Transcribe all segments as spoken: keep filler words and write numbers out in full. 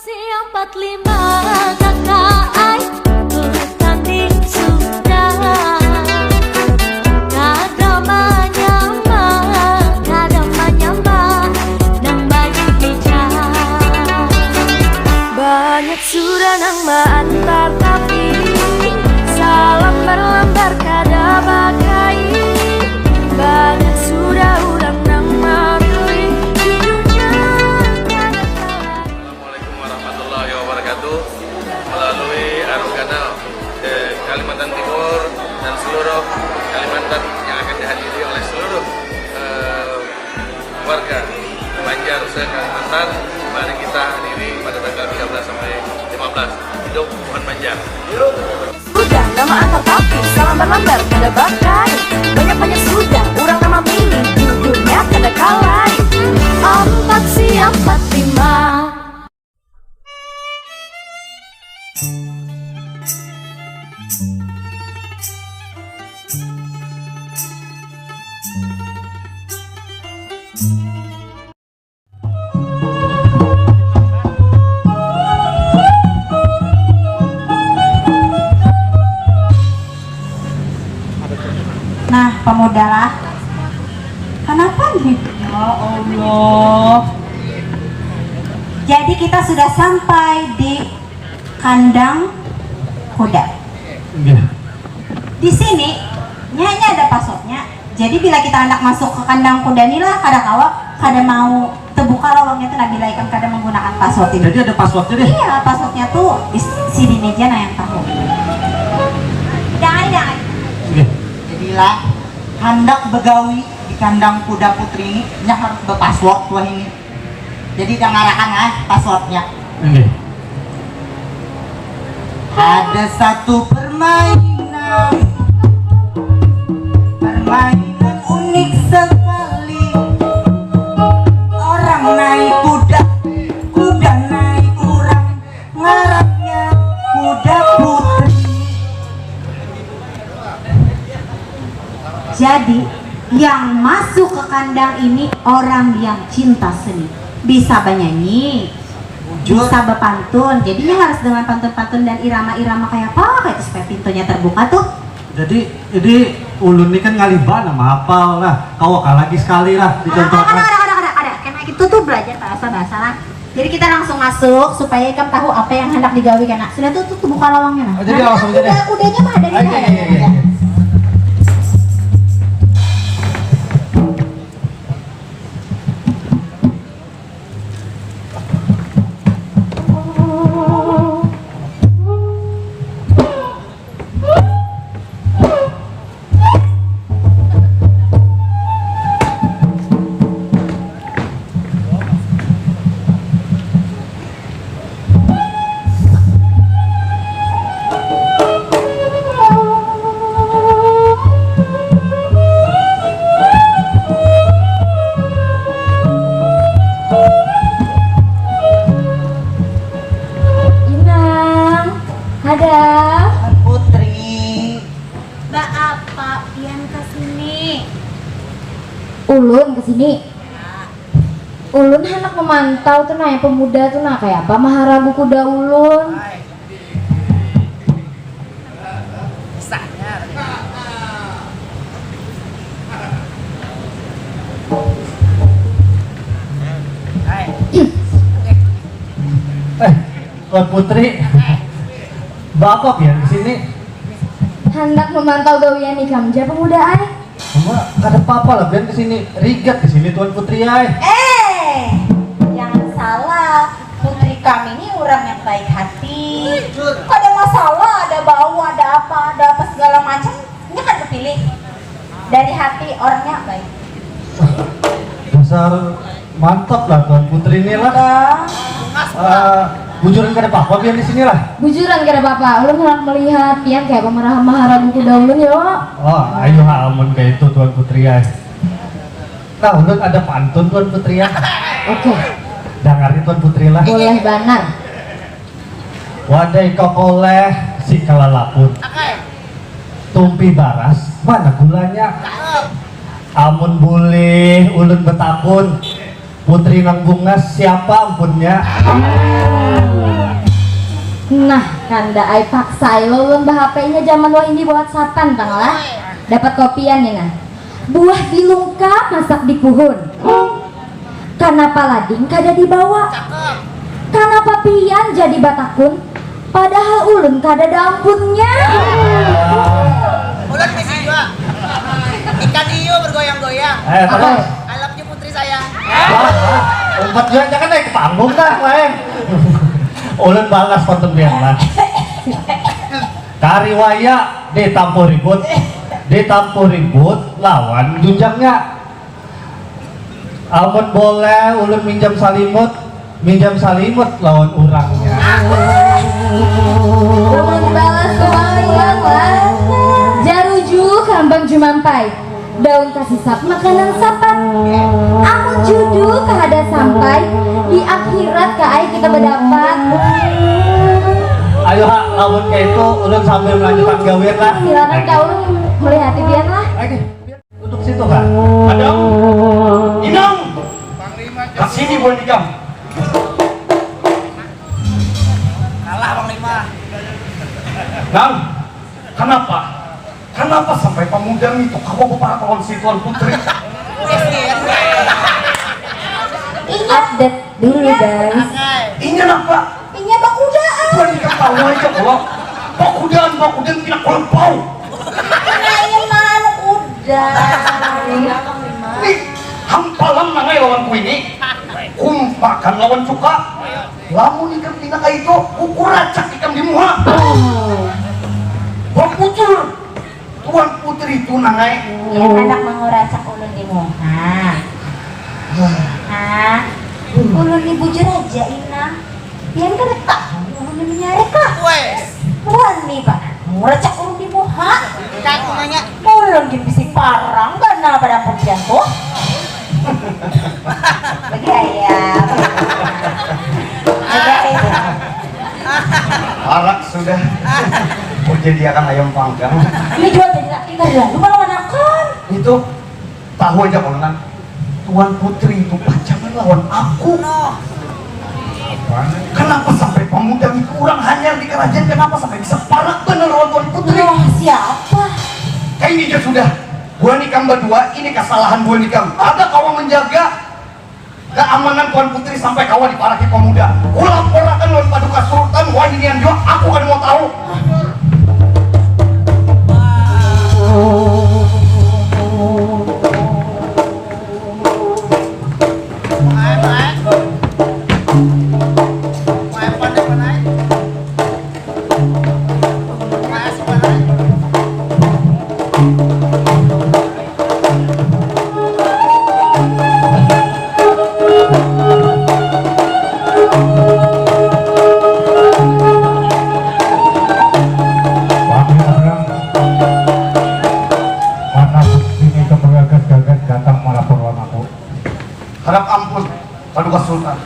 Si empat lima kakak ai, bertanding sudah. Kada manyambah, kada manyambah, nang baju hijau. Banyak sudah nang maantar tapi salam berlambar kada bakai. Banyak sudah urang nang marui, jujurnya kada kalah. Assalamualaikum warahmatullahi wabarakatuh. Melalui Arung Kanal, eh, Kalimantan Timur dan seluruh Kalimantan yang akan dihadiri oleh seluruh, eh, warga Banjar se-Kalimantan, mari kita hadiri pada tanggal tiga belas sampai lima belas. Hidup Tuhan Banjar. Sudah lama angkat tapi salam berlambar kada bakai. Banyak-banyak sudah urang nama milih, jujurnya kada kalai. Empat siap, empat lima. Nah, pemuda lah. Kenapa nih? Ya Allah. Jadi kita sudah sampai di kandang kuda. Iya. Di sini, nyanya ada passwordnya. Jadi bila kita hendak masuk ke kandang kuda ni lah, kada kawa, kada mau terbuka lowongnya tuh, nah, bila ikam kada menggunakan password ini. Jadi ada passwordnya deh? Iya, passwordnya tuh di sini aja, nah, yang tahu. Jangan, jangan. Iya. Jadilah, hendak begawi di kandang kuda putri ini, nya harus berpassword wahini. Jadi dangarakan ah passwordnya. Ini. Ada satu permainan, permainan unik sekali. Orang naik kuda, kuda naik orang, ngarannya kuda putri. Jadi, yang masuk ke kandang ini orang yang cinta seni. Bisa banyanyi, bisa bepantun. Jadinya harus dengan pantun-pantun dan irama-irama kayak apa, kayak itu supaya pintunya terbuka tuh. Jadi, ini ulun ini kan ngalih banar mahapal lah. Kawa kah lagi sekali lah, dicontohkan. Kada, kada, kada, kada, kada. Karena itu tuh belajar bahasa-bahasa lah. Jadi kita langsung masuk supaya ikam tahu apa yang hendak digawi kena. Sudah tuh, tuh, tuh buka lawangnya nah. Oh, jadi langsung aja deh. Udah, udahnya mah ada di sana. Inang, ada. Putri. Baapa pian ka sini? Ulun ka sini. Ulun handak memantau tu nah, yang pemuda tu nah, kaya apa maharagu kuda ulun. Eh, Tuan Putri, baapa pian ke sini? Handak memantau gawian ikam ja, pemuda ai. Cuma kada papa lah pian kesini, rigat kesini Tuan Putri ai. Eh, jangan salah, putri kami ni urang yang baik hati. Kada masalah ada bau, ada apa, ada apa segala macam, nya kada tepilih. Dari hati orangnya baik. Dasar mantap lah Tuan Putri ni lah. Eh, bujuran kada papa pian di sini lah. Bujuran kada papa, ulun handak melihat pian kaya apa maharagu kuda ulun yo. Oh, ayu ha amun kaya itu Tuan Putri ai. Nah, ulun ada pantun Tuan Putri ai. Oke. Dangari Tuan Putri lah. Boleh banar. Wadai kakoleh si kalalapun. Tumpi baras, mana gulanya? Amun bulih ulun betakun, putri nang bungas siapa ampunnya? Nah, kanda ai paksa ai lo ulun ba-H P-nya zaman wahini ba-WhatsAppan pang lah. Dapat kopian ni nah. Buah bilungka masak di puhun. Kanapa lading kada dibawa? Kanapa pian jadi batakun? Padahal ulun kadada ampunnya. Ulun bisi jua. Ikan hiu bergoyang-goyang. Eh, terus? I love you putri sayang. Wah, umpat jua jangan naik ke panggung dah lain. Ulun balas pantun biar lah. Kariwaya ditampuh ribut, ditampuh ribut lawan junjangnya. Amun boleh ulun minjam salimut, minjam salimut lawan urangnya. Ulun balas kembalian lah. Jaruju kambang jumampai. Daun kasisap makanan sapat. Amun judu kahada sampai, di akhirat ka ai kita badapat. Ayo ha, lamun kaitu ulun sambil melanjutkan gawian lah. Silakan kau melihati pian lah. Oke, duduk situ ha. Madam, Inang, kasini buah nikam. Kalah Panglima. Nang, kenapa? Kenapa sampai pemuda itu kawa beparak lawan si Tuan Putri? Update dulu guys. Inya napa? Inya bakudaan. Bukan ikan tahu aja kalau bakudaan, bakudaan tidak kalau bau. Nah, ini mana kuda? Nih, hampalam nangai lawan ku ini. Kumpakan lawan cuka. Lamun ikam pina kaitu, kukuracak ikam di muha. Babujur, Tuan Putri tu nangai. Pian handak manguracak ulun di muha. Hah? Ulun ni bujur aja, Inang. Pian kada tahu ulun ni manyarik kah? Wes. Wani banar manguracak ulun di muha. Kaku nanya. Ulun gin bisi parang ganal pada ampun pian tuh. Bagaya. Bagaya. Parak sudah. Mau jadi akan ayam panggang. Ini jual jadi laki kada lalu malamanakan. Itu tahu aja kalau nang Tuan Putri itu pacaran lawan aku. Kenapa sampai pemuda itu orang hanyar di kerajaan? Kenapa sampai bisa parak bener lawan Tuan Putri? Wah, siapa? Kayak ini aja sudah. Buah nikam berdua, ini kesalahan buah nikam. Ada kawa menjaga keamanan Tuan Putri sampai kawa diparaki pemuda. Kulaporakan lawan paduka Sultan, wahinian jua, aku kada mau tahu. Pamit orang mana buktinya itu bergagas-gagas datang melapor lawan aku. Harap ampun, paduka Sultan.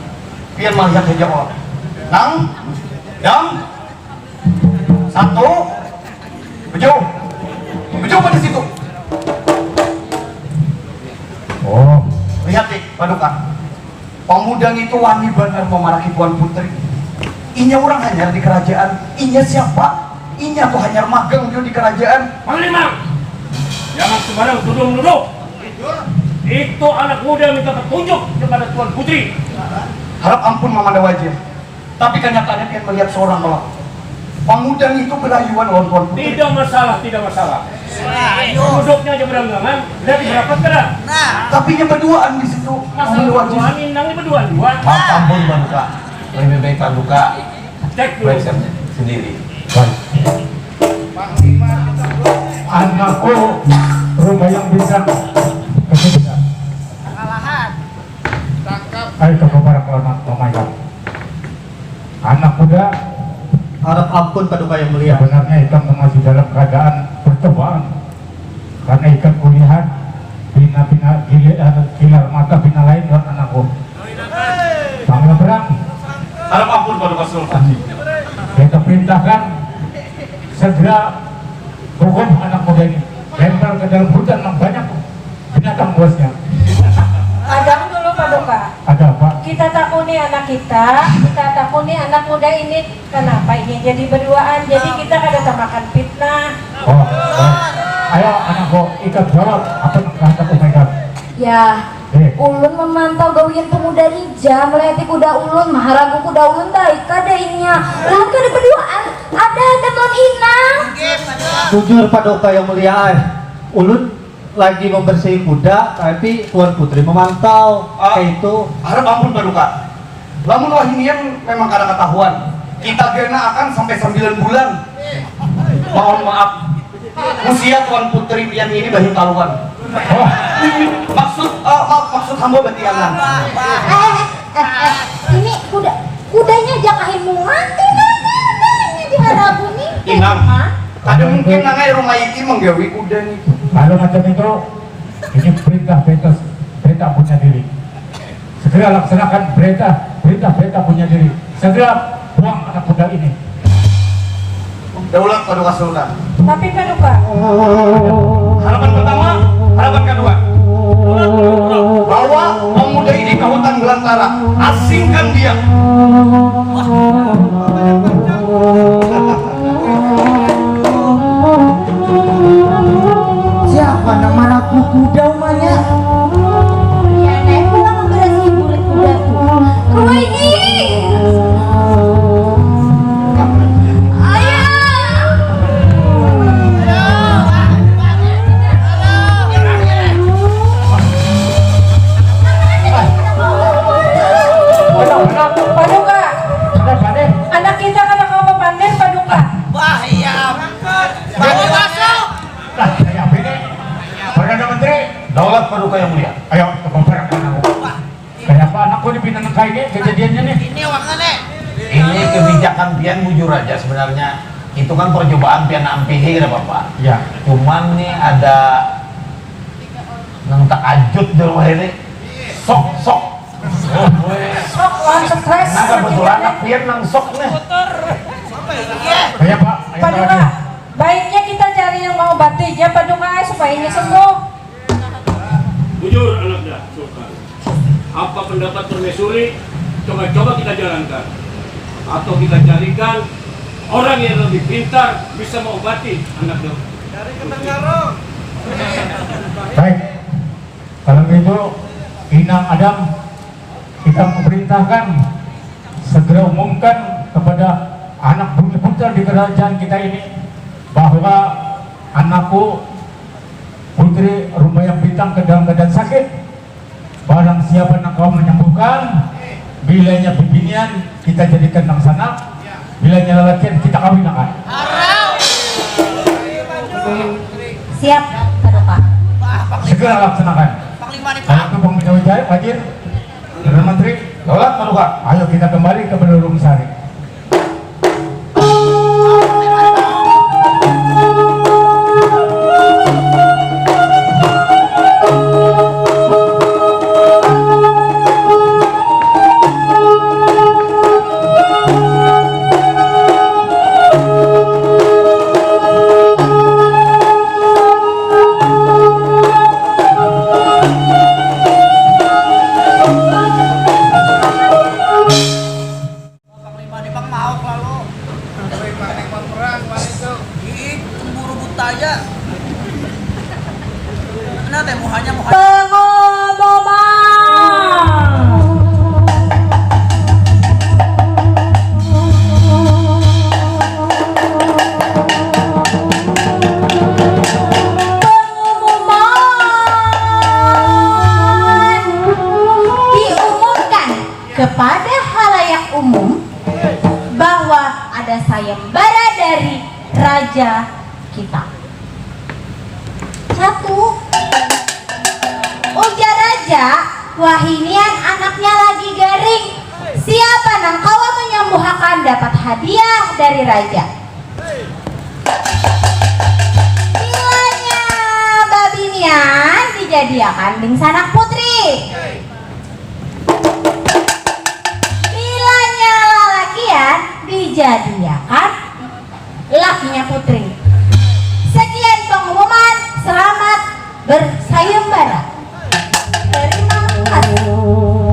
Pian malihat haja kok. Nang, dang, satu, bejo, bejo pada situ. Oh, Lihat nih, paduka. Pemuda itu wani banar memaraki Tuan Putri. Inya orang hanyar di kerajaan. Inya siapa? Inya tuh hanyar magang jua di kerajaan. Panglima, jangan sembarang tuduh menuduh. Itu anak muda minta petunjuk kepada Tuan Putri. Harap ampun Mamanda Wajah. Tapi kenyataannya pian melihat seorang kalau pemuda itu berayuan lawan Tuan Putri. Tidak masalah, tidak masalah. Duduknya aja beranggangan, lihat di berapa sekarang. Tapi inya berduaan di situ. Masa Mamanda Wajah. Berduaan, ini nang berduaan dua. Maaf ampun paduka, lebih baik paduka Cek dulu. periksa sendiri. Anakku rumah yang bintang. Kesudah. Kalahan. Ayo coba para kelamat memainkan. Anak muda, Harap ampun paduka yang mulia. Sebenarnya ikam masih dalam keadaan percobaan. Karena ikam kulihat bina-bina gili- eh, kilar mata bina lain dengan anakku. Panggil perang. Harap ampun paduka Sultan. Kita perintahkan segera hukum anak muda ini. Lempar ke dalam hutan yang banyak binatang buasnya. Kadang dulu Pak Kak. Ada apa? Kita takuni anak kita, kita takuni anak muda ini, kenapa ini jadi berduaan? Jadi kita kada tamakan fitnah. Oh, oh. Ayo anakku, ikam jawab apa nang kahandak uma ikam. Ya, eh. Ulun memantau gawian pemuda rija, melihati kuda ulun, maharagu kuda ulun baik kada inya. Ulun kada berduaan, ada ada lawan inang. Jujur paduka yang mulia ai. Ulun lagi membersihi kuda, tapi Tuan Putri memantau. Ah, kaitu. Harap ampun paduka. Lamun wahinian memang kada katahuan, kita gana akan sampai sambilan bulan. Mohon maaf. Usia Tuan Putri pian ini bahintaluan. Oh. Maksud, eh, maaf, maksud hamba batiangan. Eh, eh, eh, eh, ini kuda, kudanya jakahin muhati nang ada, ada ini diharagu nih. Inang. Hah? Kada mungkin nang ai rumah iki manggawi kuda nih. Kalau macam itu, ini perintah, perintah, perintah punya diri. Segera laksanakan perintah, perintah, perintah punya diri. Segera buang anak kuda ini. Daulat paduka Sultan. Tapi paduka. Harapan pertama, harapan kedua. Bawa pemuda ini ke hutan belantara. Asingkan dia. Siapa nang maragu kuda umanya? Ya, naik pulang memberasi burit kuda tuh. Rumah ini. Ayah. Paduka. Anak kita kada kawa bapander, paduka. Wah, iya. Bani masuk. Lah, kaya apa ini? Perdana Menteri. Daulat paduka yang mulia. Ayo, kita kompor aku. Kaya apa anakku ni pinanang kaya ini kejadiannya nih? Ini awaknya nih. Ini kebijakan pian bujur aja sebenarnya. Itu kan percobaan pian ampihi kada apa-apa. Ya. Cuman nih ada nang takajut di rumah ini. Sok, sok. Sok, wah, stres. Nah, kebetulan anak pian nang sok nih. Ayo, Pak. Ayo, Pak. Paduka, baiknya kita cari yang mengobati ja Paduka supaya inya sembuh. Bujur, anak dah, Sultan. Apa pendapat permaisuri? Coba-coba kita jalankan. Atau kita carikan orang yang lebih pintar bisa mengobati anak dah. Cari ketenggarong. Baik. Kalau begitu, Inang Adam, kita memerintahkan segera umumkan kepada anak bumi putra di kerajaan kita ini bahwa anakku Putri Rumbayang Bintang ke dalam keadaan sakit. Barang siapa nang kawa menyembuhkan, bilanya bibinian kita jadikan nang sanak, bilanya lalakian kita kawinakan. Siap, Paduka. Segera laksanakan. Kalau itu Panglima Wijaya, Wajir, Perdana Menteri, daulat Paduka. Ayo kita kembali ke Belurung Sari. Panglima ni pang mauk lalu. Panglima ni pang perang, wah itu. Ih, cemburu buta aja. Mana teh muhanya, muhanya? Pengumuman. Pengumuman. Diumumkan kepada halayak umum bahwa ada sayembara dari raja kita. Satu. Ujar raja, wahinian anaknya lagi garing. Siapa nang kawa menyembuhakan dapat hadiah dari raja. Bilanya babinian dijadiakan dingsanak putri. Bilanya lalakian dijadiakan lakinya putri. Sekian pengumuman, selamat bersayembara. Terima kasih.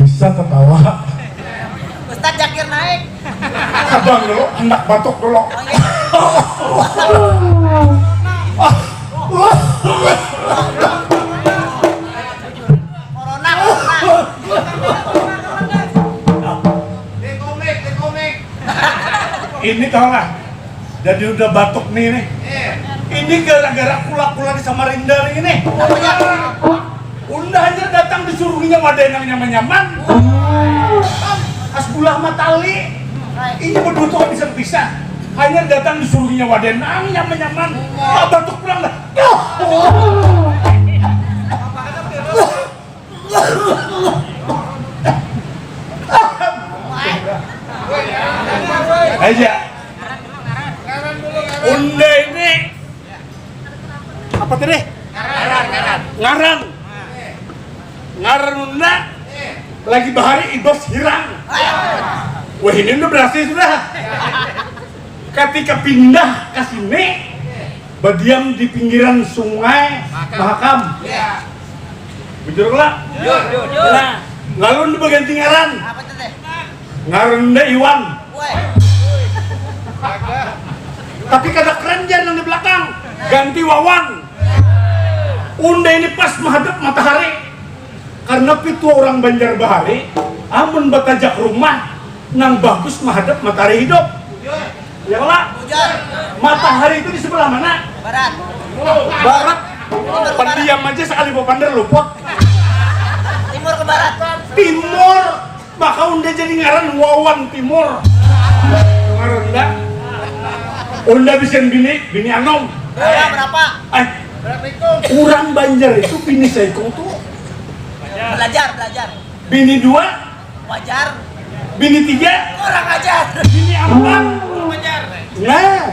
Bisa tatawa. Ustaz Jakir naik. Abang dulu, handak batuk dulu. Oh, iya. Corona, corona. Di komik, di komik. Ini tahu lah. Jadi udah batuk nih, nih. Ini gara-gara kula-kula di Samarinda nih, nih. Unda hanyar datang disuruhinya wadai nang nyaman-nyaman. Hasbulah matali. Ini berdua tuh bisa bisa. Hanyar datang disuruhinya wadai nang nyaman-nyaman. Ah, batuk pulang dah. Aja. Unda ini apa tadi? Ngaran. Ngaran unda lagi bahari ibas hirang. Wah, ini udah berhasil sudah. Ketika pindah ke sini, berdiam di pinggiran sungai Mahakam. Bujur lah. Nah, lalu udah berganti ngaran. Ngaran unda Iwan. Tapi kada keren jar nang di belakang. Ganti Wawan. Unda ini pas menghadap matahari. Karena pitua orang Banjar bahari, amun batajak rumah nang bagus menghadap matahari hidup. Ya kala? Matahari itu di sebelah mana? Barat. Barat. Pendiam aja sekali bapander luput. Timur ke barat. Timur. Maka unda jadi ngaran Wawan Timur. Ngaran unda. Unda bisian bini, bini anom. Berapa? Berapa? Eh, orang Banjar itu bini saikung tuh. Belajar, belajar. Bini dua. Wajar. Bini tiga. Kurang ajar. Bini empat. Kurang ajar. Nah,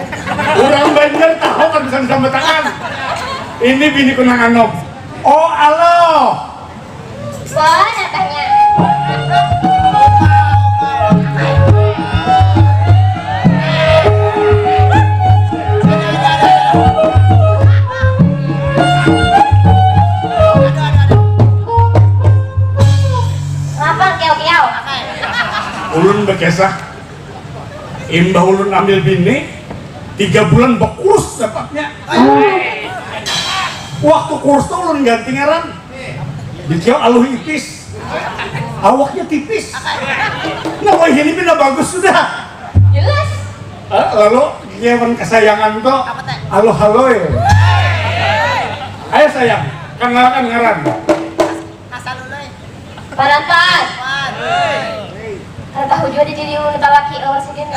orang Banjar tahu kan bisa disambatakan. Ini bini kunang anom. Oh, alo. Wah, datangnya. Lapar kiau-kiau. Ulun bakisah, imbah ulun ambil bini, tiga bulan bakurus dapatnya. Waktu kurus tuh ulun ganti ngaran. Dikira aluh ipis. Awaknya tipis. Nah, wah, ini pina bagus sudah. Jelas. Eh, lalu nyaman kesayangan tuh. Apa teh? Aluh haloi. Ayo sayang, kenalkan ngaran. Asal dulu. Parantan. Kada tahu jua di diri ulun talaki lawan sidin.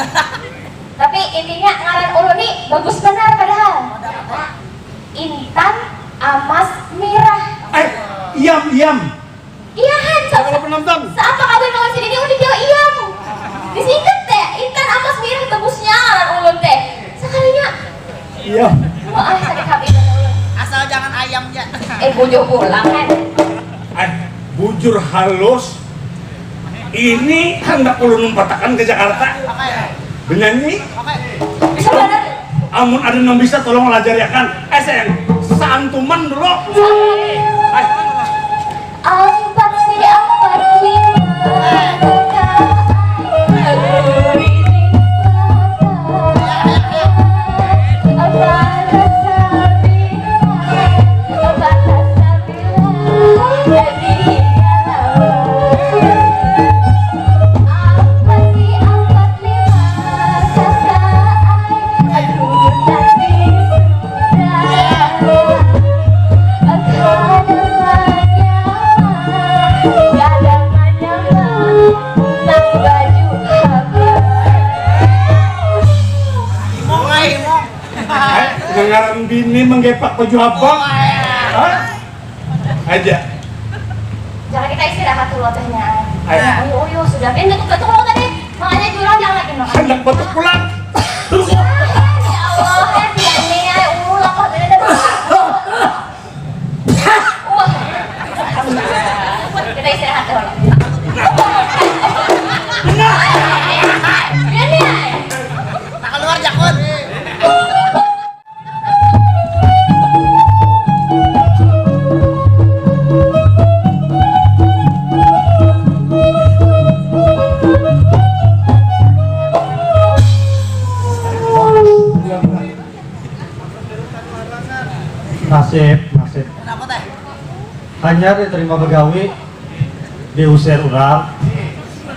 Tapi intinya ngaran ulun ni bagus banar padahal. Intan Amas Mirah. Eh, iam, iam. Iya han, sa- Kalau penonton. Saapa kabar lawan sidin ni udah jauh iam. Disingkat teh, Intan Amas Mirah tebusnya ngaran ulun teh. Sakalinya Iya. Wah, sakit hati. Asal jangan ayam ja. Eh, bujur pulang kan. Eh, bujur halus. Ini handak ulun umpatakan ke Jakarta. Oke. Benyanyi. Oke. Bisa benar. Amun ada nang bisa tolong lajariakan. Eh, sayang, saantuman dulu. Eh. Ampat si ampat lima kakak. Ngaran bini menggepak baju habang. Hah? Aja. Jangan kita istirahat dulu tehnya. Ayo. Uyu, uyu, sudah. Ini betul-betul tadi. Makanya jurang jangan lagi makan. Hendak batuk pulang. Ya Allah, eh, biar nih, ya, ulah kok beda. Wah. Kita istirahat dulu. Biar nih, ya. Tak keluar jakun. Sip, nasib. Kenapa teh? Hanyar diterima begawi, diusir urang,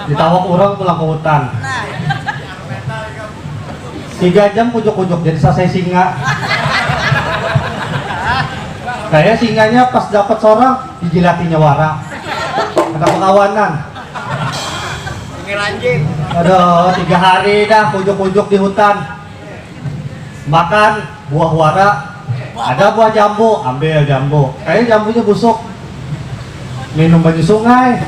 ditawak urang pulang ke hutan. Nah. Tiga jam kujuk-kujuk jadi selesai singa. Kayak singanya pas dapat sorang, dijilatinya wara. Ada perlawanan. Ini lanjing. Aduh, tiga hari dah kujuk-kujuk di hutan. Makan buah wara, ada buah jambu, ambil jambu. Kayaknya jambunya busuk. Minum banyu sungai.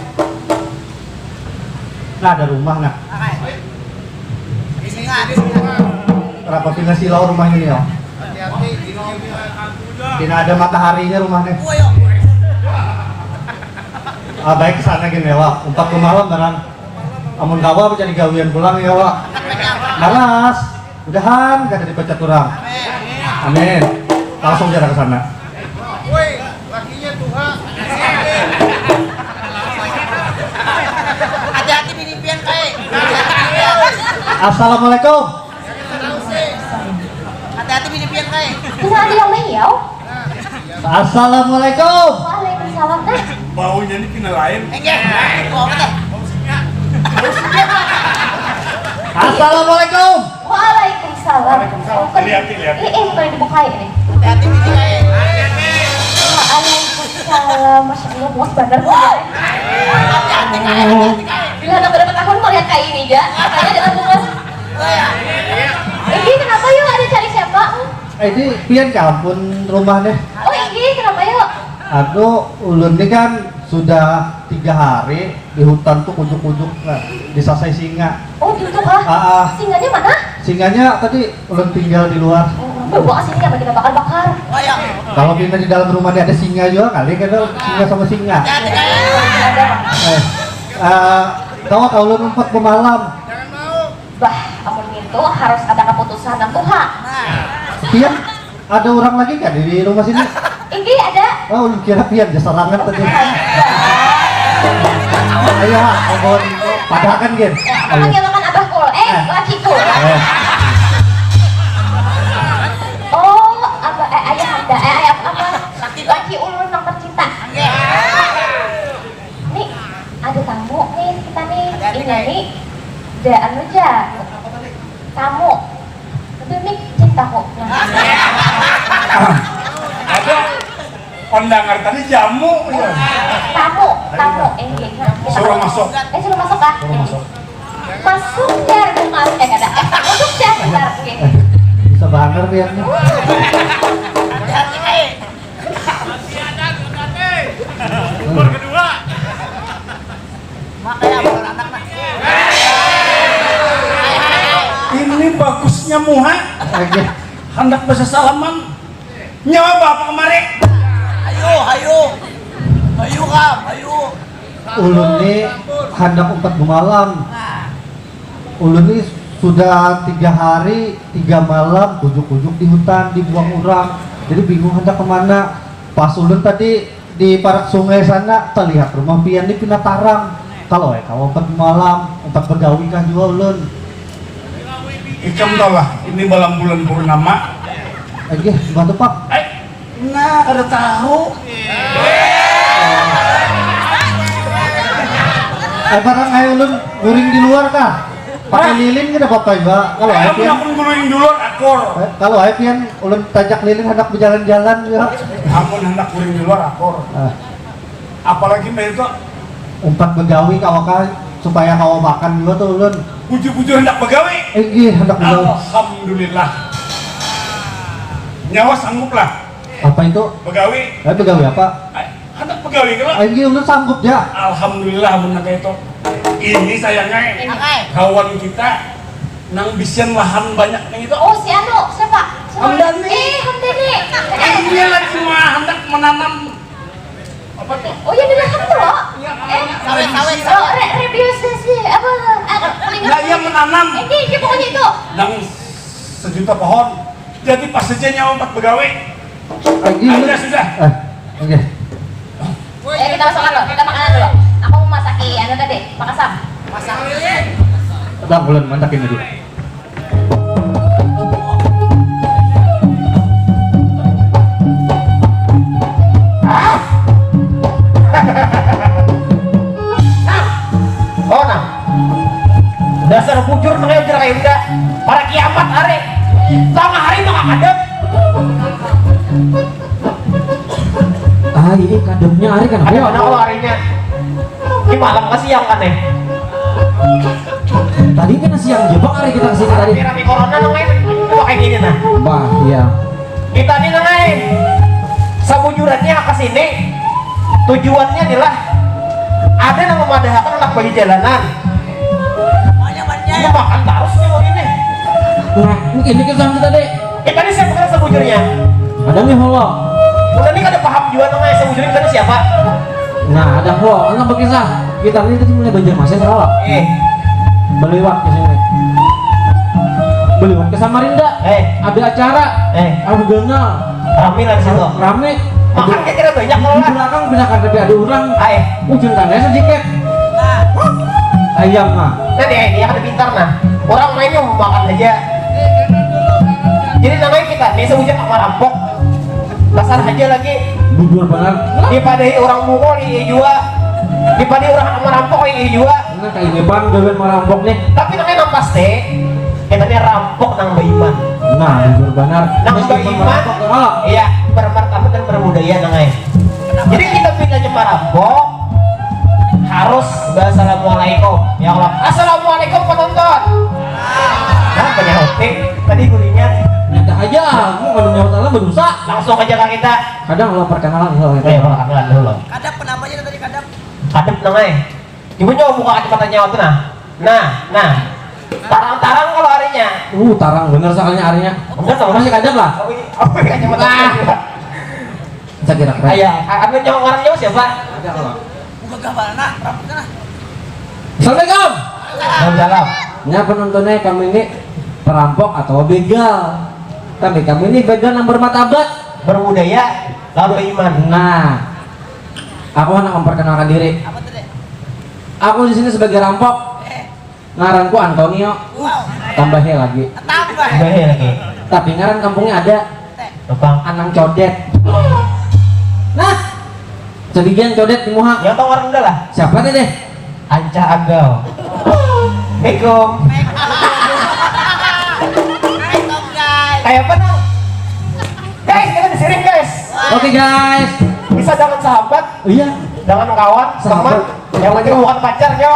Nah, ada rumah nah. Di sini, di sini. Berapa pina silau rumahnya nih, ya? Tidak ada mataharinya rumahnya. Ah, baik, kesana gini ya, Wak. Empat ke malam barang. Amun kawa mencari gawian pulang ya, Wak. Malas. Mudahan kada dipecat urang. Amin. Langsung jalan ke sana. Woi, lakinya tuha. Hati-hati bini pian, kai. Assalamualaikum. Hati-hati bini pian, kai. Bisa ada yang main ya? Assalamualaikum. Waalaikumsalam. Nah. Baunya ini kena lain. Enggak. Bau apa teh? Assalamualaikum. Waalaikumsalam. Waalaikumsalam. Lihat, lihat. Ih, ih, bukan dibukai ini. Hati-hati, Bini, eh. Waalaikumsalam. Masya Allah, puas bener. Hati-hati, Kak. Bila ada berapa tahun mau lihat kayak ini, ja? Katanya ada bunga. Ini kenapa yuk ada cari siapa? Eh, ini pian ke ampun rumah deh. Oh, ini kenapa yuk? Aduh, ulun ini kan sudah tiga hari di hutan tuh kujuk-kujuk, nah, disasai singa. Oh, gitu kah? Ah, ah. Singanya mana? Singanya tadi ulun tinggal di luar. Oh, bawa ke sini apa kita bakar-bakar? Kalau pindah di dalam rumah ini ada singa juga kali, kan singa sama singa. Ada. Eh, eh, tahu kau ulun empat pemalam. Bah, amun ngintu harus ada kaputusan nang tuha. Pian, ada urang lagi kah di rumah sini? Inggih, ada. Oh, ulun kira pian ja sarangan tadi. Ayo, ha, ampun. Padahakan, gin. Ayo. Panggil makan abahku. Eh, eh, lakiku. Eh. Oh, abah, eh, ayah anda. Eh, ayah apa? Laki ulun nang tercinta. Nih, ada tamu nih kita nih. Ada, ada, ini nih. Da anu ja. Tamu. Itu nih cintaku. Nah. Ada pendengar tadi jamu ya. Tamu, tamu. Eh, iya. Suruh masuk. Eh, suruh masuk, Kak. Suruh masuk. Masuk, Jar, bukan. Eh, kada. Eh, masuk, Jar, bentar. Oke. Bisa banget ya. Hati-hati, Kak. Nomor kedua. Makanya beranak nah. Ini bagusnya muha. Oke. Handak basasalaman. Nyawa bapak kemari. Ayo, ayo. Ayo, Kam, ayo. Ulun ni handak umpat bemalam. Nah. Ulun ni sudah tiga hari, tiga malam, kujuk-kujuk di hutan, dibuang urang. Jadi bingung handak kemana. Pas ulun tadi di parak sungai sana, talihat rumah pian ni pina tarang. Kalau ai kawa umpat bemalam, umpat begawi kah jua ulun. Ikam tahu lah, ini malam bulan purnama. Oke, buat apa? Eh, Nah, kada tahu. Eh, barang ai ulun guring di luar kah? Pakai lilin kada apa-apa juga. Kalau ai pian, aku guring di luar akur. Eh, kalau ai pian ulun tajak lilin handak berjalan-jalan juga. Amun handak guring di luar akur. Ah. Apalagi main tu umpat begawi kawa kah supaya kawa makan juga tuh ulun. Bujur-bujur handak begawi. Eh, iya, handak begawi. Alhamdulillah. Nyawa sanggup lah. Apa itu? Begawi. Eh, begawi apa? Ai, handak begawi kalo? Ai, iya, ulun sanggup ja. Alhamdulillah mun nang kaya itu. Ini sayangnya, eh, kawan kita nang bisian lahan banyak nang itu. Oh, si anu, siapa? Hamdani. Eh, Hamdani. Eh, iya lagi mah handak menanam apa tuh? Oh, iya, di lahan tuh loh. Iya, eh, sawit, sawit, oh, sawit. Re-, rebiusasi apa? Ah, lingkungan. Nah, iya, menanam. Eh, iya, iya, pokoknya itu. Nang sejuta pohon. Jadi pas saja nyawa umpat begawi. Lagi. Ada sudah. Eh, oke. Eh, kita masukkan dulu, kita makanan dulu. Aku mau masaki anu tadi, makasam. Masak lilin. Bang, ulun masak ini dulu. Empat hari, tengah hari maka kadep. Ah, ini kadepnya hari kan? Ada mana kalau harinya? Ini malam ke siang kan nih? Tadi kan siang aja bang hari kita kesini tadi. Rame corona nang lain, pakai gini nah. Bah, iya. Kita nih nang lain. Sebujurannya ke sini, tujuannya adalah ada yang memadahakan anak bayi jalanan. Ini makan terus nih ini. Nah, ini kesan kita deh. Kita ini siapa kan sebujurnya? Ada nih holo. Udah nih kada paham juga nang saya sebujurnya kita ini siapa? Nah, ada holo. Anak berkisah. Kita ini tadi mulai Banjarmasin holo. Eh. Beliwat ke sini. Beliwat ke Samarinda. Eh. Ada acara. Eh. Ada ganal. Rame lah di situ. Rame. Makan kayak kira banyak kalau di lah. Belakang pina kada ada orang. Ai. Ujung tandanya sedikit. Ayam mah. Nah, dia, dia kada pintar nah. Orang mainnya makan aja. Jadi namanya kita, biasa ujar marampok. Dasar aja lagi. Bujur benar. Dipadahi orang mukul iya jua. Dipadahi orang marampok iya jua. Nah, kayak ini bang gawian marampok nih. Tapi namanya nang pasti, kita ini rampok nang beriman. Nah, bujur benar. Nang beriman, iya, bermartabat dan berbudaya nang ai. Jadi kita pinanya marampok harus bassalamualaikum. Ya Allah, assalamualaikum penonton. Nah, penyahuting tadi guringan. Nyata aja, mau kalau nyawa salah berdosa. Langsung aja ke kita. Kadang lo perkenalan lo. Eh, perkenalan dulu. Kadap, kenapa aja tadi kadap? Kadap nang ai. Ibu nyawa buka kacamata nyawa tuh nah. Nah, nah. Tarang-tarang kalau harinya. Uh, tarang bener soalnya harinya. Bener, tarang. Masih kadap lah. Apa ini? Apa ini kacamata? Ah. Saya kira keren. Ayah, anu nyawa ngaran nyawa siapa? Ada kalau. Buka gambaran nah, rambutnya nah. Assalamualaikum. Waalaikumsalam. Nya penontonnya kami ini perampok atau begal. Tapi kami ini begal yang bermartabat. Berbudaya, lawan beriman. Nah, aku hendak memperkenalkan diri. Apa tuh, Dek? Aku di sini sebagai rampok. Eh. Ngaranku Antonio. Wow. Tambahnya lagi. Tambah. Tambahnya lagi. Tapi ngaran kampungnya ada. Apa? Anang Codet. Nah, cadigian codet di muha. Ya, tau ngaran udah lah. Siapa teh deh? Ancah Agau. Assalamualaikum. Waalaikumsalam, guys. Kayak apa, Nang? Guys, kita disiring, guys. Oke, guys. Bisa dengan sahabat, iya, dengan kawan, sahabat, teman. Yang penting bukan pacarnya.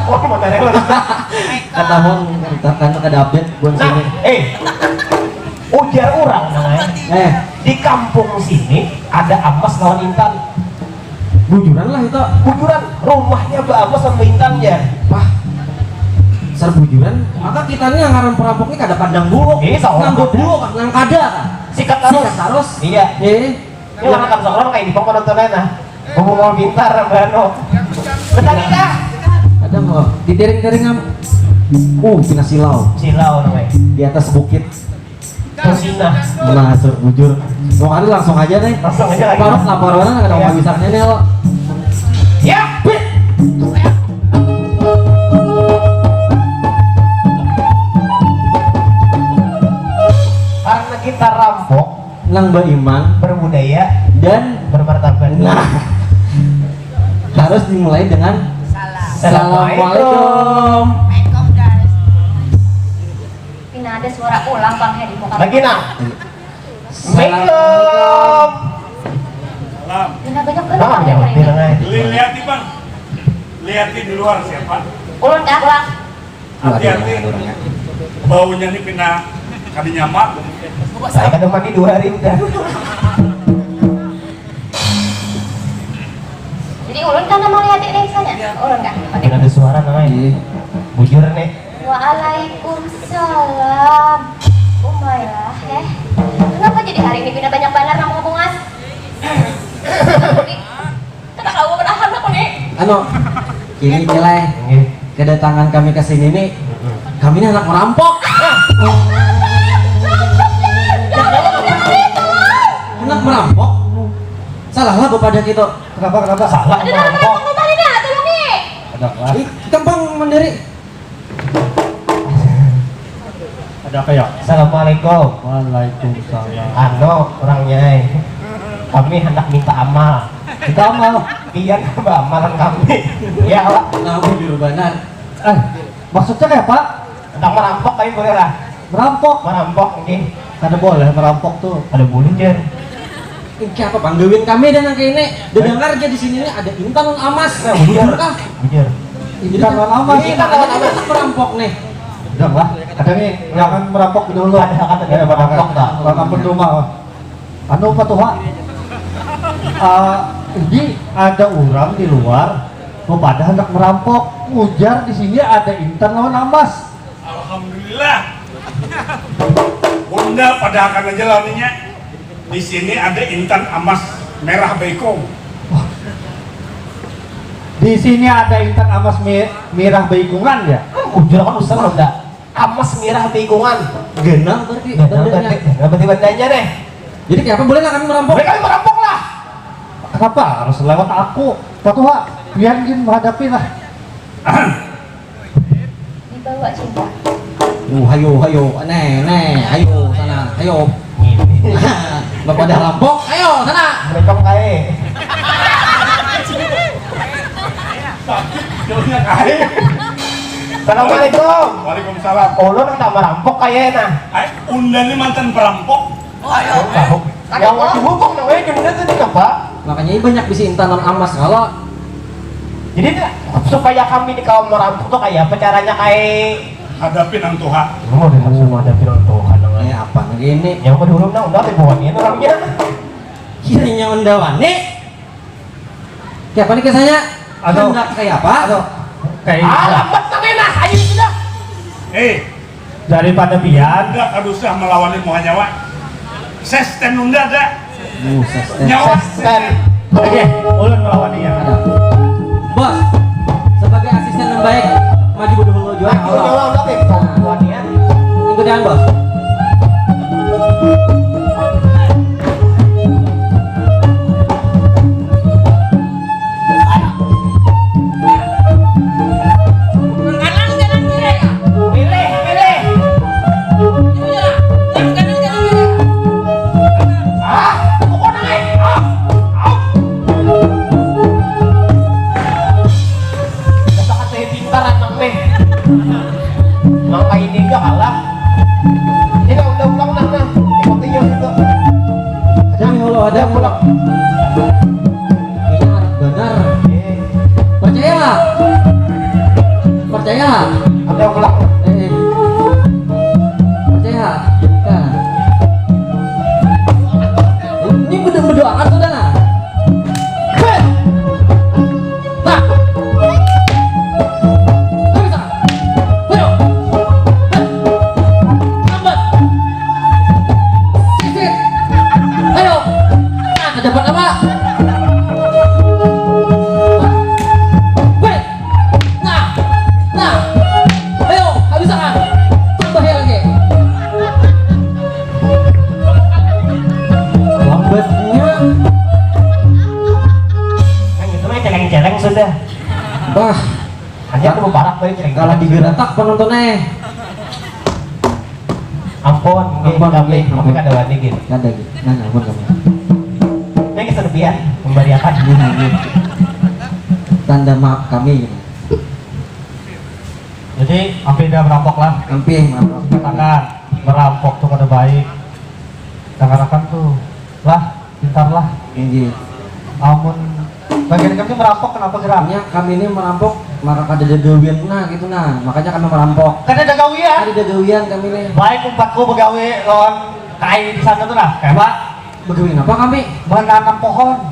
Oh, mana rela. Katahuan, kan kada update, buat nah, sini. Eh. Ujar orang, Nang, eh. Eh. Di kampung sini ada Amas lawan Intan. Bujuran lah itu. Bujuran, rumahnya Ba Amas sama Intan ya. Wah, serbujuran. Maka kita nih yang ngaran perampok ini kada pandang bulu. Eh, salah. Nang bulu, nang kada kan. Sikat tarus. Sikat tarus. Iya. Eh. Ini anak sekolah kayak di pokok nontonnya nah. Ngomong mau pintar, Bano. Bentar kita. Ada mau ditiring-tiring am. Uh, pina silau. Silau namanya. Di atas bukit. Terus indah. Nah, sur bujur. Mau ada langsung aja nih. Langsung aja lagi. Parut lapar orang ada mau bisanya nih lo. Ya. Karena kita rampok, nang beriman, berbudaya, dan bermartabat. Nah, harus dimulai dengan salam. Assalamualaikum. Assalamualaikum, guys. Pina ada suara ulang, Bang Heri, bukan? Lagi, nah. Assalamualaikum. Salam. Pina banyak banget, Bang Heri. Li-, lihat di, Bang. Lihat di luar siapa? Ulun kah, Bang? Hati-hati. Baunya nih pina kada nyaman. Saya kada mandi dua hari udah. Jadi ulun kan mau lihat deh sana. Ulun kan. Ada suara namanya. Iya. Bujur nih. Waalaikumsalam. Umayah, eh. Kenapa jadi hari ini pina banyak banar nang bungas? Kada kawa menahan aku nih. Anu, ini nilai. Nggih. Kedatangan kami ke sini nih, kami ini anak merampok. Anak merampok? Salah lah bapadah kita. Kenapa, kenapa? Salah merampok. Ada apa? Ih, gampang mandiri. Ada apa ya? Assalamualaikum. Waalaikumsalam. Anu, orangnya, eh. Kami hendak minta amal. Minta amal? Iya, nambah amalan kami. Ya, Pak. Nah, bujur banar. Eh, maksudnya kayak apa? Hendak merampok kami boleh lah. Merampok. Merampok ini. Kada boleh merampok tuh. Kada boleh, Jar. Ini apa panggawian kami dan yang kayak ini? Dengar aja di sini ini ada intan lawan amas. Nah, bujur. Bujur kah? Bujur. Intan lawan amas. Ini intan lawan amas. Merampok nih. Udah lah. Ada nih, jangan merampok dulu. Ada kata ya, pada merampok, tak? Lawan ampun rumah. Anu, Pak Tuha, eh, ini ada orang di luar, mau pada hendak merampok, ujar di sini ada intan lawan amas. Alhamdulillah. Bunda, padahakan aja lawan inya. Di sini ada intan amas merah baikung. Di sini ada intan amas mi-, mirah baikungan ya? Ujar kan usah, Bunda. Amas mirah baikungan. Ganal berarti. Ganal bandanya. Berarti, ganal berarti bandanya deh. Jadi kayak apa, boleh lah kami merampok? Boleh kami merampok lah. Kenapa harus lewat aku? Pak Tuha, pian gin menghadapi lah. Dibawa cinta. Yuh, hayo, hayo, nih, nih, hayo sana, hayo. Bapak dah rampok, ayo sana. Mereka kae. Assalamualaikum. Waalaikumsalam. Ulun handak marampok kaya nah. Ai, unda ni mantan perampok. Oh, ayo. Tahu. Ya, wajib hukum nah, weh, jumlah tu ni apa? Makanya ini banyak bisi intanan amas kalau. Jadi, supaya kami ni kaum merampok tu kaya apa caranya, Kai? Hadapi nang tuha. Oh, dia langsung hadapi nang tuha, nang. Eh, apa lagi ini? Yang berdulu nang udah tipuan ini orangnya. Kirinya unda wani. Kayak apa nih kisahnya? Aduh. Hendak kayak apa? Aduh. Kayak ah, lambat nang enak. Ayo sudah. Eh, daripada pian. Unda kada usah melawani muha nyawa. Sesten unda ada. Uh, sesten. Nyawa sesten. Oke, ulun melawani ya. Ada. Bos, sebagai asisten yang baik, maju dulu jua. Aku nyawa udah tim tuan ya. Ikutan, Bos. Pintar emang nih. Mangka ini aja kalah. Ini udah ulang nah, nah. Ikuti jauh itu. Ada nih, halo, ada pulang. Ini harap benar. Percaya nggak? Percaya nggak? Ada ulang. Eh, eh. Percaya nggak? Nah. Ini bedo-bedoakan sudah nah. Hei. Nah. Ayo bisa. Ayo. Hei. Lambat. Sisit. Ayo. Nah, ke depan apa? Hei. Nah, nah, ayo, habisakan. Tambahi lagi. Lambatnya. Kan itu mah celeng-celeng sudah. Bah, hanya aku barak bae celeng. Kalah digeratak penontonnya. Ampun, nggih, ampun, kami, nggih, kami ampun. Kada wani, nggih. Kada, nggih. Nah, ampun kami. Nggih, sedepian, membariakan. Nggih, nggih. Tanda maaf kami, gitu. Jadi, ampih dah merampok lah. Ampih, merampok. Katakan, merampok tuh kada baik. Dangarakan tuh. Lah, pintar lah. Inggih. Amun bagian kami merampok, kenapa gerak? Nya, kami ini merampok, maka kada ada gawian, nah, gitu, nah. Makanya kami merampok. Kada ada gawian? Kada ada gawian kami ini. Baik, umpatku begawi lawan Kai di sana tuh, nah. Kayak apa? Begawi apa kami? Menanam pohon.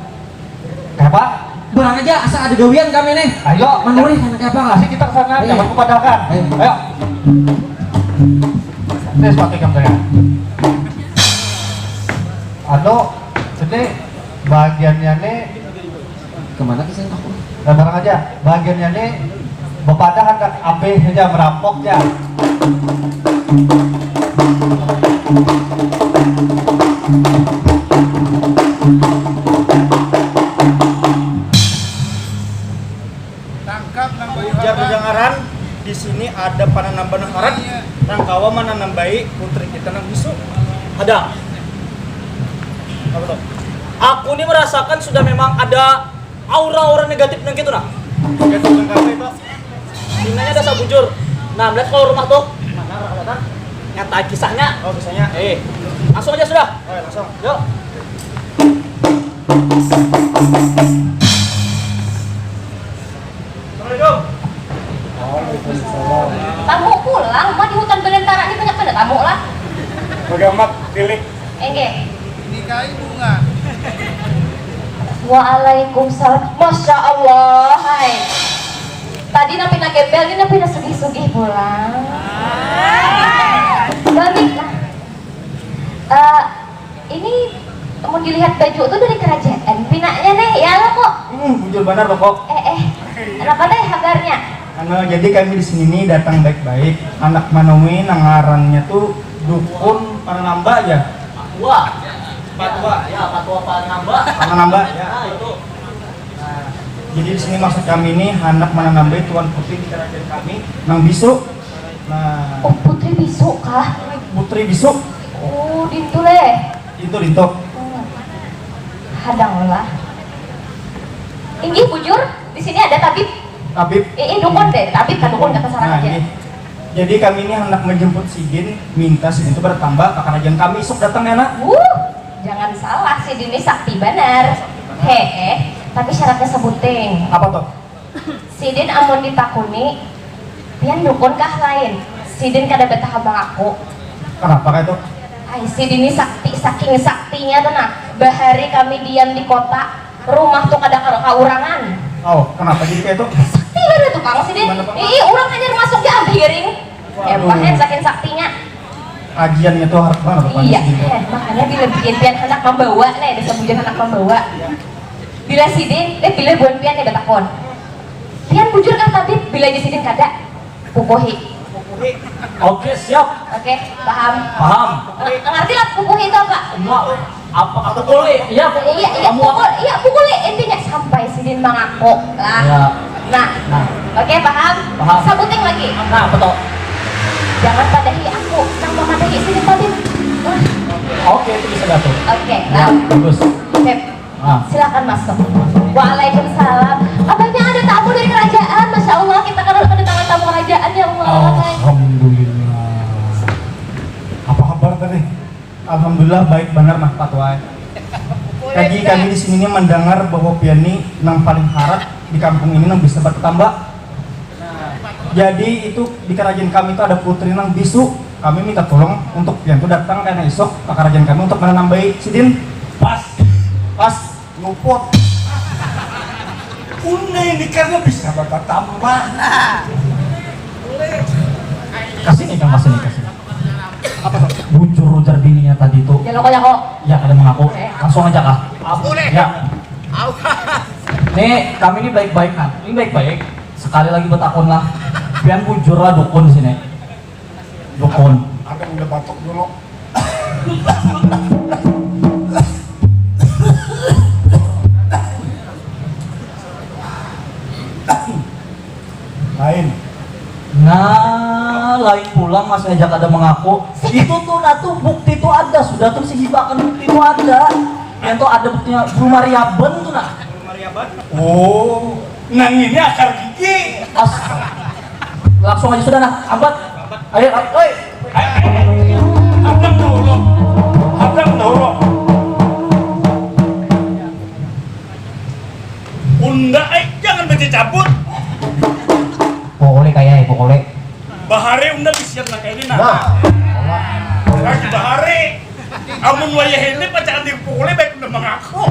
Kayak apa? Barang aja, asa ada gawian kami nih. Ayo. Manurih, kayak apa? Kasih kita ke sana, ayo. Jangan kupadakan. Ayo. Ayo. Tes pakai kameranya. Anu, ini bagiannya nih. Kemana kisahnya aku? Nah, barang aja. Bagiannya nih, bapadah handak ampih aja, merampok ya. Ujar kedengaran, di sini ada pananam banar harat nang kawa mananam bayi putri kita nang bisu. Ada. Apa tuh? Aku ni merasakan sudah memang ada aura-aura negatif nang gitu nah. Negatif nang apa itu? Dinanya ada sabujur. Nah, melihat kalau rumah tuh. Mana ada kan? Nyata kisahnya. Oh, kisahnya. Eh, langsung aja sudah. Oh, ya, langsung. Yuk. Assalamualaikum. Waalaikumsalam. Tamu pulang, mah di hutan belantara ini banyak banget tamu lah. Bagamat pilih. Enggak. Ini kai bunga. Waalaikumsalam. Masya Allah, hai. Tadi napi na gembel, ini napi na sugih-sugih pulang. Balik lah. Eh, ini mau dilihat baju tuh dari kerajaan pinanya nih, ya lo kok. Hmm, bujur banar lo kok. Eh, eh. Kenapa teh kabarnya? Anu, jadi kami di sini nih datang baik-baik. Anak manui nang ngarannya tuh dukun Paranamba aja. Wah, patua, ya patua Paranamba. Paranamba. Ya itu. Nah, jadi di sini maksud kami nih hendak mananambai tuan putri di kerajaan kami nang bisu. Nah, Oh, putri bisu kah? Putri bisu. Oh, dintu leh. Itu dinto. Hmm. Hadang lah. Inggih bujur, di sini ada tabib. Tabib. Eh, eh dukun deh, tabib kan dukun kata salah Nah, aja. Ini. Jadi kami ini hendak menjemput sidin, minta sidin itu bertambah ke kerajaan kami isuk datang ya nak. Wuh, jangan salah, sidin ini sakti banar. Heeh, tapi syaratnya sebuting. Apa tuh? Sidin amun ditakuni, pian dukun kah lain? Sidin kada bataha mangaku. Kenapa kayak itu? Ai, sidin ini sakti, saking saktinya tuh nah. Bahari kami diam di kota, rumah tuh kada ka- kaurangan. Oh, kenapa jadi kayak itu? Sakti banar tuh kang sidin. Ih, orang hanyar masuk di ampiring. Hebat, saking saktinya. Kajiannya tuh hard banget apa Iya, sih? eh, makanya bila bikin pian hendak membawa nih, ada sebujan hendak membawa. Bila sidin, eh bila buan pian nih batakon. Pian bujur kah tabib? Bila aja sidin kada, pukuhi. Oke siap, Oke, paham. Paham. Ng- Ngerti lah pukuhi itu apa? Semua apa aku boleh? Iya pokoknya Iya, iya, kamu pukul, iya, pukul. Intinya sampai sidin mengaku lah. Ya. Nah, Nah. Oke, paham? Paham. Sebuting lagi. Nah betul. Jangan padahi aku, nang mamadahi sidin tadi. Wah, Oke itu bisa jatuh. Oke, Ya nah. Bagus. Sip. Nah. Silakan masuk. Waalaikumsalam. Abahnya ada tamu dari kerajaan. Masya Allah, kita kan kedatangan tamu kerajaan ya Allah. Alhamdulillah. Apa kabar tadi? Alhamdulillah baik benar nah Pak Tuai. Kaji kami di sini nih mendengar bahwa pian nih nang paling harat di kampung ini nang bisa bertambah. Jadi itu di kerajaan kami itu ada putri nang bisu. Kami minta tolong untuk pian tuh datang karena isuk ke kerajaan kami untuk menanambai sidin. Pas, Pas. Luput. Unda ini karena bisa bertambah. Kasih nih kang kasih nih kasih. Apa tuh? Bujur ujar bininya tadi tuh. Ya lo kok ya kok. Ya kada mengaku. Langsung aja kah? Boleh. Ya. Awas. Nih kami ini baik-baik kan. Ini baik-baik. Sekali lagi betakun lah. Pian bujur lah dukun sini. Dukun. Ada udah batuk dulu. Lain. Nah, lain pulang masih aja kada mengaku. Itu tuh nah tuh bukti tuh ada sudah tuh si hibakan bukti tuh ada. Yang tuh ada buktinya belum mariaban tuh nah. Oh, nang ini akar gigi. As langsung aja sudah nah, ambat. Ayo, oi. Hadang dulu. Hadang dulu. Unda, eh, jangan baca cabut. Pokoknya kayak pokoknya. Bahari unda bisian nang kayak ini nah. Lagi bahari. Amun wayah ini bacaan dipukuli baik unda mengaku.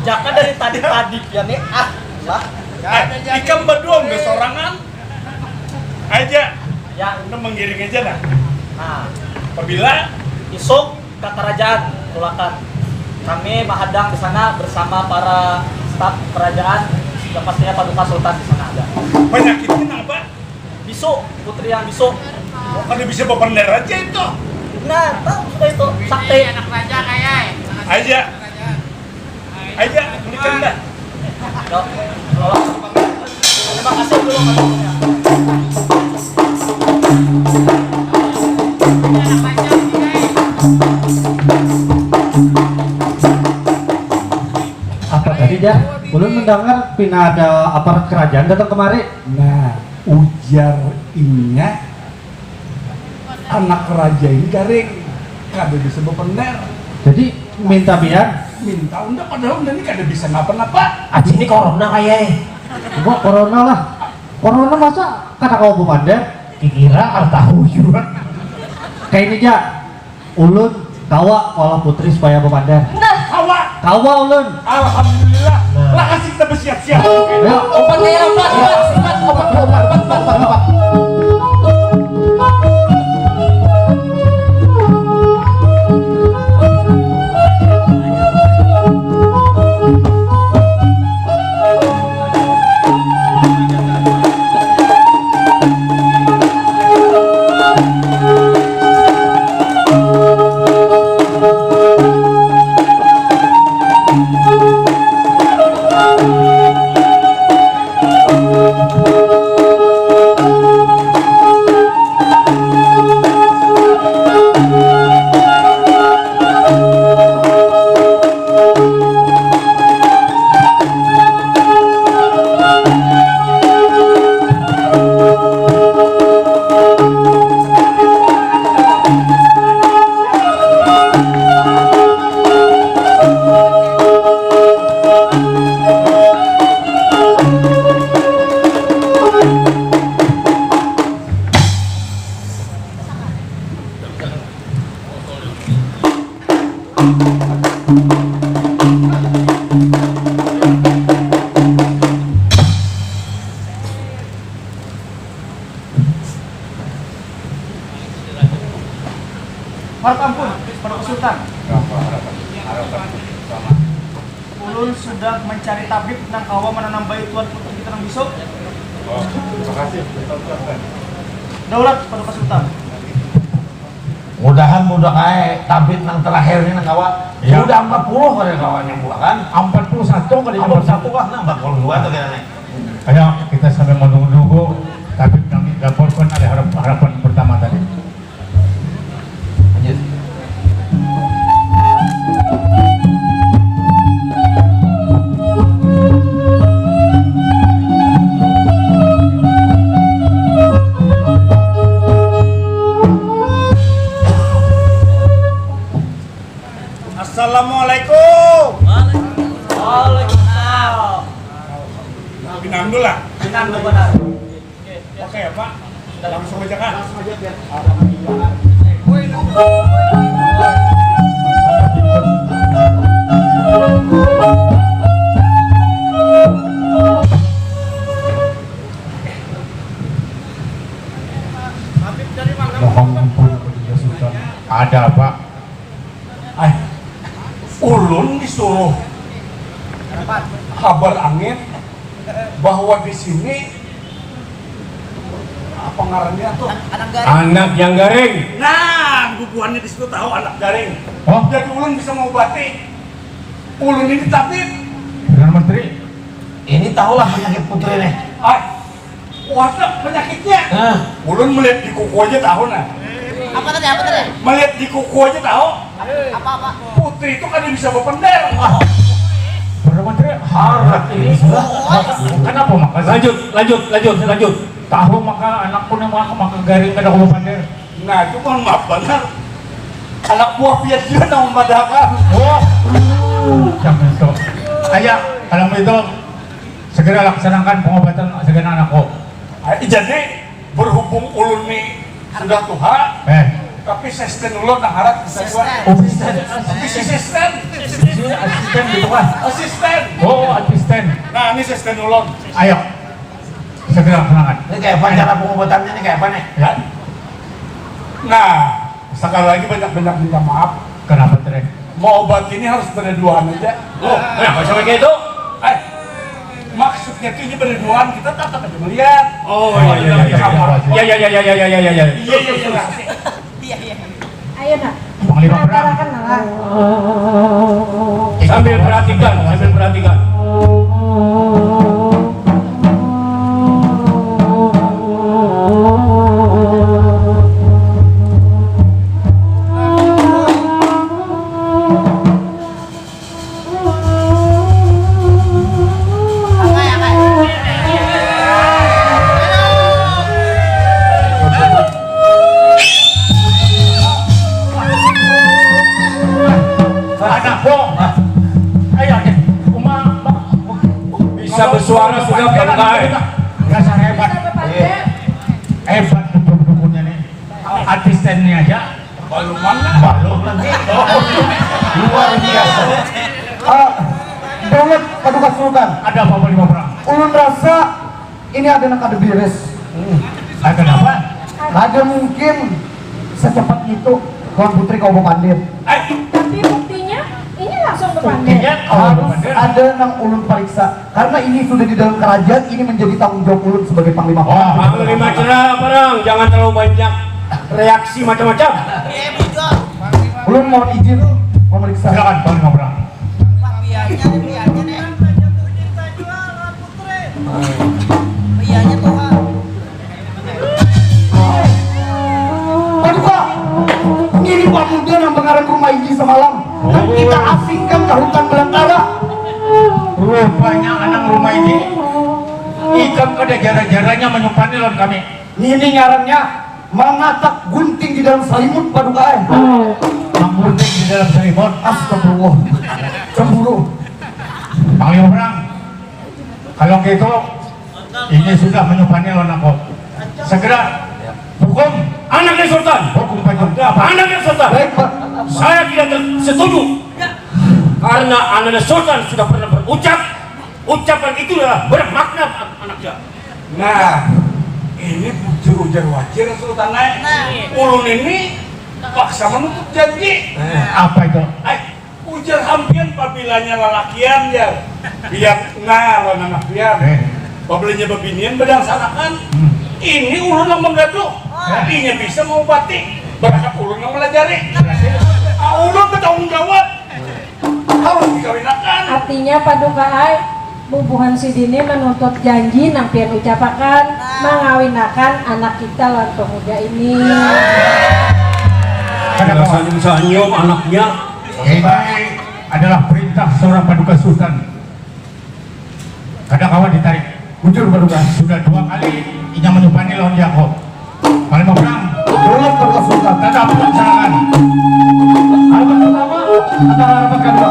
Jaka dari tadi tadi ya nih ah lah. Eh, ikam berdua udah sorangan aja. Ya, Unda menggiring aja nah. Nah, Apabila isuk ke kerajaan Tulakan. Kami menghadang di sana bersama para staf kerajaan yang pastinya Paduka Sultan di sana ada. Penyakitnya apa? Bisu, putri yang bisu. Oh, kada bisa bebener aja itu. Nah, tahu sudah itu sakti. Aja. Aja, belikan dah. Dok, tolong. Terima kasih dulu. Apa tadi dah? Ulun mendengar pina ada aparat kerajaan datang kemari. Nah, ujar inya Anak raja ini garing, kada bisa bepender. Jadi minta pian? Minta unda, padahal unda ni kada bisa napa-napa. Aci ni corona kaya eh. Buat corona lah. Corona masa kada kawa bepander? Kikira kada tahu jua. Kayak ini ja, ulun kawa olah putri supaya bepander. Nah, kawa. Kawa ulun. Alhamdulillah. Nah. Lah kasih kita bersiap-siap. Ya. Obat kaya obat, obat, obat, obat, obat, obat, obat, obat. Harap ampun, Paduka Sultan. Ulun sudah mencari tabib nang kawa menanambai tuan putri kita nang bisu. Oh, terima kasih. Daulat, Paduka Sultan. Mudahan budak ai tabib nang terakhir ni nang kawa. Iya. Sudah empat puluh kada kawa nyembuh kan? Empat puluh satu kada nyembuh. Empat puluh satu kah? Nah, empat puluh dua tu kira ni. Ayo, kita sambil menunggu tabib nang dilaporkan ada harap-, harapan pertama tadi. Lanjut. Assalamualaikum. Waalaikumsalam. Pinang dulu lah. Pinang dulu, benar. Oke ya, Pak. Langsung aja, Kak. Langsung aja, biar ada. Mohon ampun, Paduka Sultan. Ada apa? Ai, ulun disuruh habar angin bahwa di sini, apa ngarannya tuh? Anak garing. Anak yang garing. Nah, bubuhannya di situ tahu anak garing. Oh? Jadi ulun bisa mengobati. Ulun ini tabib. Perdana Menteri. Ini tahulah penyakit putri nih. Ai, kuasa penyakitnya. Hah? Ulun melihat di kuku aja tahu nah. Apa tadi? Apa tadi? Melihat di kuku aja tahu. Apa, apa? Putri itu kada bisa bepender. Perdana Menteri, harat ini. Kenapa maka? Lanjut, lanjut, lanjut, lanjut. Tahu maka anakku nang maka, maka garing kada kawa bepender. Nah, itu mohon maaf banar. Anak buah pian jua nang mamadahakan. Oh, jangan tu. Aya, kalau begitu, segera laksanakan pengobatan segala anakku. Ai, jadi, berhubung ulun ni sudah tuha, eh, tapi asisten ulun nang harat bisa jua. Asisten. Tapi asisten. Asisten gitu kan? Asisten. Oh, asisten. Nah, ini asisten ulun. Ayo. Segera laksanakan. Ini kayak apa cara pengobatannya nih, kayak apa nih? Ya. Nah, sekali lagi banyak-banyak minta maaf. Kenapa, Tre? Mau obat ini harus berduaan aja. Oh, kenapa sampai kayak itu? Eh, maksudnya tuh ini berduaan, kita tatap aja melihat. Oh, iya, iya, iya, iya. Sama. Iya, iya, iya, iya, iya, iya, iya, iya. Iya, iya, iya. Iya, iya. Ayo, nak. Panglima perang. Sambil perhatikan, sambil perhatikan. Dasar hebat. Hebat dukun-dukunnya nih. Artis ini aja. Balum mana? Balum lagi. Luar biasa. Ah, Dawat Paduka Sultan. Ada apa-apa di Baperang? Ulun rasa ini ada nang kada beres. Hmm. Ada apa? Kada mungkin secepat itu Tuan Putri kau bepandir. Eh, tapi buktinya ini langsung bepandir. Buktinya kau harus bepandir. Ada nang ulun periksa. Karena ini sudah di dalam kerajaan, ini menjadi tanggung jawab ulun sebagai panglima. Oh, Panglima Cera, barang, jangan terlalu banyak reaksi macam-macam. Ulun mohon izin memeriksa. Silakan, Panglima Perang. Wah, biayanya, biayanya nih. Biayanya tuh, ah. Paduka, ini pemuda nang bangaran Rumah Iji semalam nang kita asingkan ke hutan belantara. Rupanya anak Rumah Iji, ikam kada jara-jaranya menyumpani lawan kami. Ini ngarannya mangatak gunting di dalam selimut, Paduka ai. Manggunting di dalam selimut. Astagfirullah. Cemburu. Panglima Perang. Kalau gitu, ini sudah menyumpani lawan aku. Segera hukum. Anaknya Sultan. Hukum Pancung. Anaknya Sultan. Baik, Pak. Saya tidak ter- setuju. Karena anaknya Sultan sudah pernah berucap, ucapan itu adalah bermakna, anaknya. Nah, ini bujur ujar wajir, Sultan ai. Ulun ini paksa menutup janji. Apa itu? Ai, ujar hampian pabilanya lalakian, jar. Biar nah lawan anak pian. Eh. Pabilanya babinian badangsanakan. Hmm. Ini ulun nang menggaduh. Eh. Inya bisa mengobati. Barakat ulun nang melajari. Ah, ulun bertanggung jawab. Harus dikawinakan. Artinya, Paduka ai, bubuhan sidin ni menuntut janji nang pian ucapakan, mangawinakan anak kita lawan pemuda ini. Kada kawa. Sanyum-sanyum anaknya. Ini adalah perintah seorang Paduka Sultan. Kada kawa ditarik. Bujur, Paduka. Sudah dua kali inya menyumpani lawan Jakob. Paling mau perang. Turun, Paduka Sultan. Tetap melaksanakan. Harapan pertama, atau harapan kedua?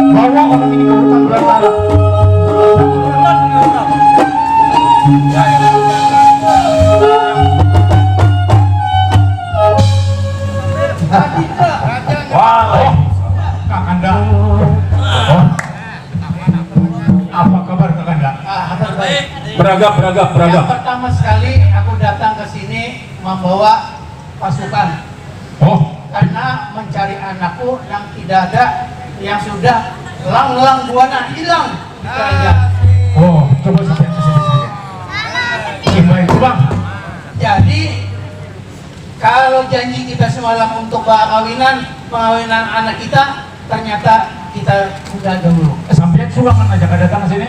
Bawa orang ini ke hutan belantara. Wah, oh, Kakanda. Oh. Apa kabar, Kakanda? Ah, kabar baik. Beragap, beragap, beragap. Yang pertama sekali, aku datang ke sini membawa pasukan. Oh. Karena mencari anakku yang tidak ada, yang sudah langlang buana, hilang di kerajaan. Oh, coba sampai ke sini saja. Gimana itu, Bang? Jadi, kalau janji kita semalam untuk perkawinan, perkawinan anak kita, ternyata kita tunda dahulu. Sampian surangan aja kada datang ke sini?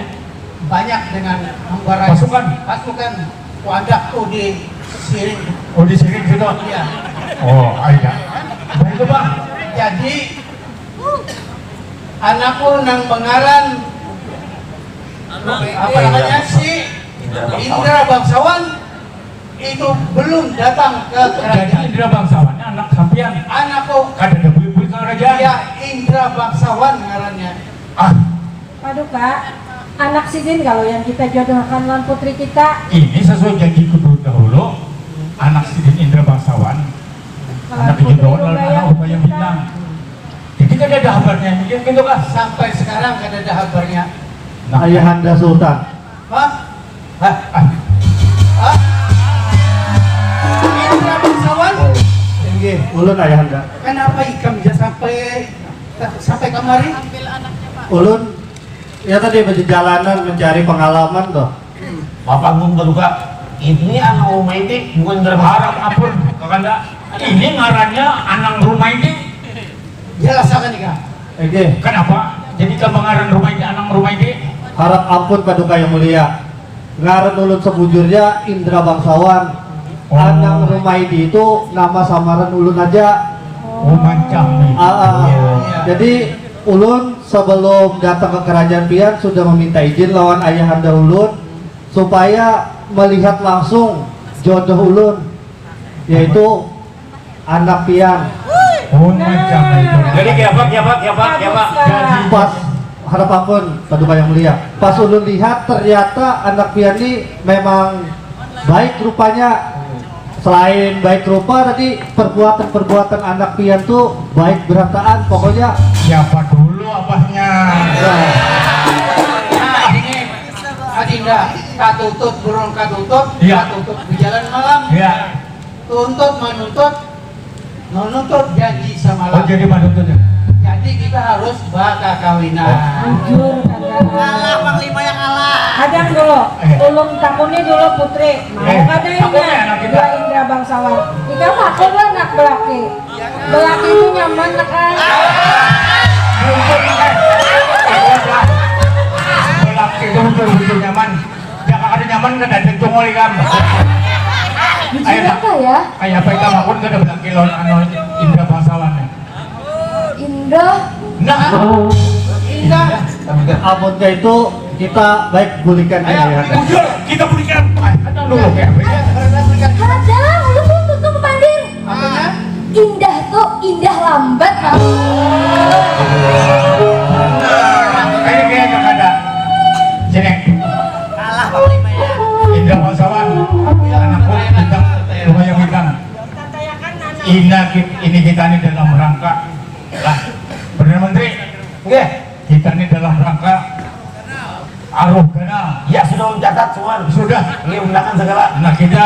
Banyak dengan hambara pasukan. Pasukan wadak tuh di Siring. Oh, di Siring situ? Iya. Oh, iya. Baik, Bang. Jadi, anakku nang bangaran, apa namanya, si Indra Bangsawan. Indra Bangsawan itu belum datang ke kerajaan. Jadi Indra Bangsawan ini anak sampian? Anakku. Kada ada bui-bui ke kerajaan? Iya, Indra Bangsawan ngarannya. Ah. Paduka, anak sidin kalau yang kita jodohkan lawan putri kita. Ini sesuai janji kudu dahulu, anak sidin Indra Bangsawan, anak dijodohkan lawan anak Humayang Bintang. Jadi kada ada habarnya, mungkin gitu kah? Sampai sekarang kada ada habarnya. Nah. Ayahanda Sultan. Hah? Hah? Hah? Indra Bangsawan? Inggih, ulun ayahanda. Kenapa ikam ja sampai, sampai kamari? Ulun, ya tadi, bajajalanan mencari pengalaman tuh. Papanggung Paduka. Ini anak Rumah Iji, bukan Indra Bangsawan. Harap ampun, Kakanda. Ini ngarannya anak Rumah Iji. Jelasakan, Ika. Oke. Kenapa? Jadi kabangaran Rumah Iji, anak Rumah Iji? Harap ampun, Paduka yang mulia. Ngaran ulun sebujurnya Indra Bangsawan. Oh. Anak Rumah Iji itu nama samaran ulun aja. Oh, macam itu. Ah, ah. Iya, iya. Jadi, ulun sebelum datang ke kerajaan pian sudah meminta izin lawan ayahanda ulun supaya melihat langsung jodoh ulun, yaitu anak pian. Oh, macam itu. Jadi, kiapa, kiapa, kiapa, kiapa? Jadi, pas, Harap ampun, Paduka Yang Mulia. Pas ulun lihat, ternyata anak pian ni memang baik rupanya. Selain baik rupa tadi, perbuatan-perbuatan anak pian tuh baik berataan pokoknya. Siapa dulu abahnya? Nah, ini Adinda, katutut burung katutut, Iya. Katutut di jalan malam. Ya. Tuntut menuntut, menuntut janji semalam. Oh, jadi panuntut ya? Jadi kita harus bakakawinan. Jujur kagak? Kalah, Panglima yang kalah. Kadang dulu, Eh. ulun takuni dulu Putri. Mau Eh, kada takuni inya anak kita. Dua Indra Bangsawan? Ikam aku lah anak belaki. Belaki itu nyaman nak ah. Belaki itu betul-betul nyaman. Jangan ada nyaman kan ada cungol ikam. Jujur apa ya? Kayak apa ikam aku kada belaki lawan anu Indra Bangsawan ya. Indra. Nah, Indah. Amun kayak itu kita baik bulikan ayo ya. Bujur, kita bulikan. Ayo dulu ya. Kadang lu tuh tuh pandir. Apanya? Indah tuh indah lambat. Nah, ini kayaknya kada. Sini. Kalah Panglima ya. Indra Bangsawan, anakku bintang, lumayan bintang. Ina kit- ini kita ini dalam rangka lah, Perdana Menteri, Nggih, kita ini dalam rangka aruh ganal. Ya sudah mencatat semua. Sudah. Nggih, undangan segala. Nah, kita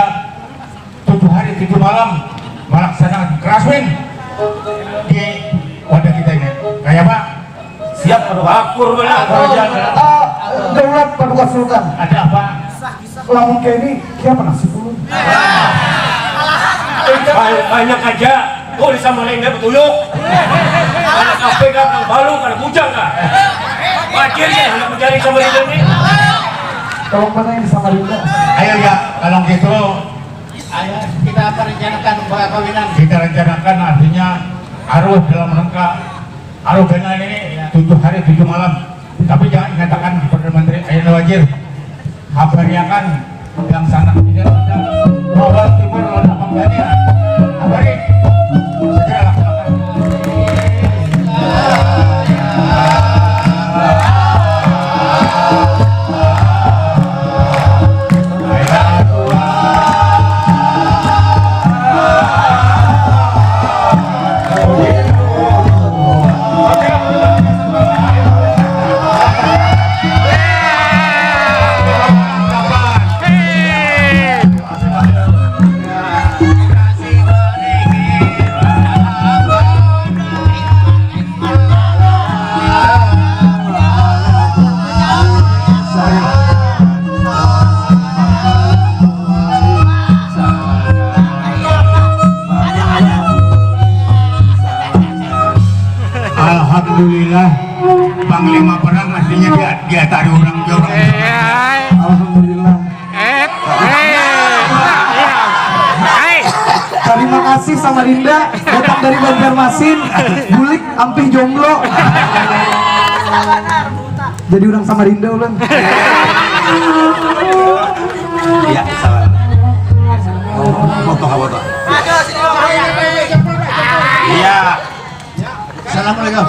tujuh hari tujuh malam melaksanakan keraswin di wadah kita ini. Kayak apa? Siap pada akur benar. Kerajaan Daulat Paduka Sultan. Ada apa? Lamun kayak ini, siapa nasib ulun? Banyak aja. Tuh di sama lain dia betuyuk. Anak kafe kan nang balu kada bujang kah? Wajar sih anak mencari sama dia ni. Tolong mana yang di Samarinda? Ayo ya, kalau gitu Ayo kita merencanakan perkawinan. Kita rencanakan artinya aruh dalam rangka aruh ganal ini tujuh hari tujuh malam. Tapi jangan dikatakan Perdana Menteri Ayana Wajir. Habariakan yang sana tidak ada bahwa timur ada pembangunan. Habari segera laksanakan. Alhamdulillah, panglima perang artinya dia dia tarik orang jauh. Alhamdulillah. Terima kasih Samarinda datang dari Banjarmasin, bulik ampih jomblo. Jadi orang Samarinda ulun. Iya, salah. Foto, foto. Iya. Assalamualaikum.